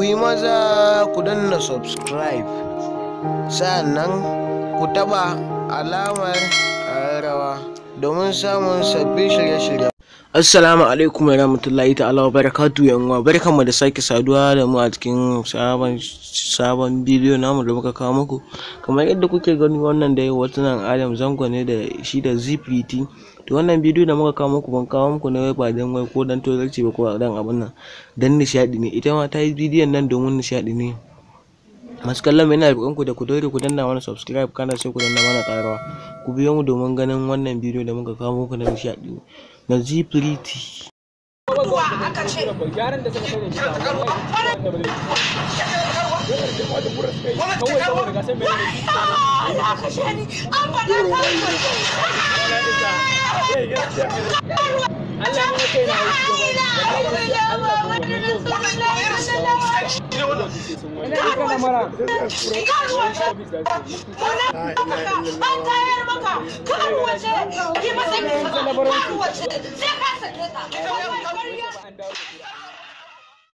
Ku yi maza ku danna subscribe, sa'annan ku taɓa alamar ƙararrawa domin samun sabbin shirye-shirye. Assalamu alaikum warahmatullahi ta'ala wa barakatuhu yan uwa, barkanmu da sake saduwa da mu a cikin sabon bidiyo namu da muka kawo muku. Kamar yadda kuke gani, wannan dai hotunan Adam Zango ne da shi da Zee Pretty. To, wannan bidiyo da muka kawo muku, ban kawo muku ne wai ba dan wai ko dan tozarci ba ko dan abun nan, dan nishaɗi ne. Ita ma ta yi bidiyon nan domin nishaɗi ne. Masu kallon mu, ina roƙon ku da ku daure ku danna mana subscribe, kana sai ku danna mana ƙararrawa. Ku biyo mu domin ganin wannan bidiyo da muka kawo muku na nishaɗi na Zee Pretty. Aka ce gyaran da suka sani shi wanda ba zai kawai saboda ga sai mai ya kashe ni, an faɗa. Allah ne kai na Allah ko An tayar maka, karuwa ce, ki masa, karuwa ce, sai ka sake ta.